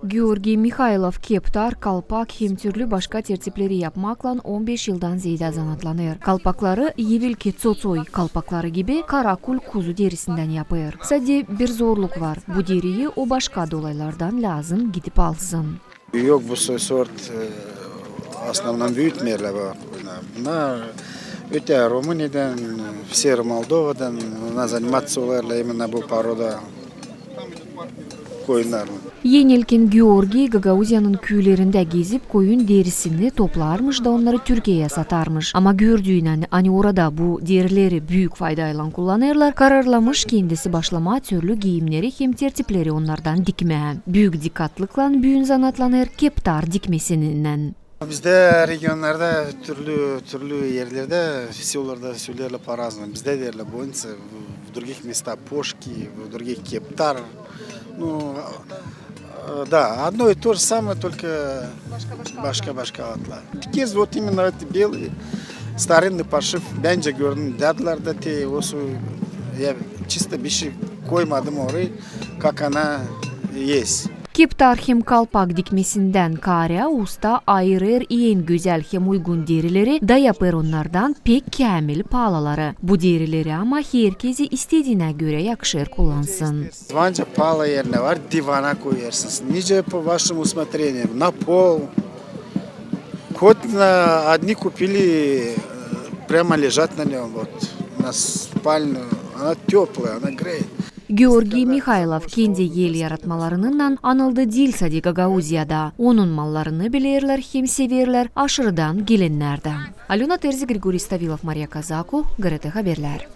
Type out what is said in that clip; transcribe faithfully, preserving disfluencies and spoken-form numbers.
Georgiy Mihailov keptar, kalpak hem türlü başka tertipleri yapmaklan on beş yıldan zeedä zanaatlanêr. Kalpakları, evelki tsotoy kalpakları gibi, karakul kuzu derisindän yapêr. Sade bir zorluk var. Bu deriyi o başka dolaylardan lääzım gidip alsın. Yok, bu so-, sort, e, основном büütmeerlär bu koyunnar. Bunnar ötää Rumıniyadän, Severnaya Moldovadan, bunnar заниматься olêrlar именно bu poroda koyunnarlan. Enelkin Georgiy Gagauziyanın küülerindä gezip koyun derisini toplarmış da onnarı Türkiyeyä satarmış. Ama gördüünän, ani orada bu derileri büük faydaylan kullanêrlar, kararlamış kendisi başlamaa türlü giimneri hem tertipleri onnardan dikmää. Büük dikkatlıklan büün zanaatlanêr keptar dikmesininnän. Bizdä regionlarda, türlü, türlü erlerdä, selolarda söleerlär по-разному. Bizdä deerlär boynica, в, в других местах пошки, в других кептар. Ну, э, да, одно и то же самое, только başka-başka adlar. Herkez вот именно эти белые, старинный пошив, bendä gördüm, dädilerdä te, o su-, я чисто bir şey koymadım orayı, как она есть. Keptar hem kalpak dikmesindän kaarä usta ayırêr en gözäl hem uygun derileri da yapêr onnardan pek käämil paalaları. Bu derileri ama herkezi istediinä görä yakışêr kullansın. Званя паала erinä var, дивана koyarsınız. Nicä по вашему усмотрению, на пол. Хоть на одни купили, э, прямо лежат на нём, вот, на спальную. Она тёплая, она греет. Georgiy Mihailov kendi el yaratmalarınnan anıldı diil sade Gagauziyada. Onun mallarını bilerlär hem severlär aşırıdan gelennär dä. Alöna Terzi, Grigoriy Stavilov, Mariya Kazaku, GRT Haberlär.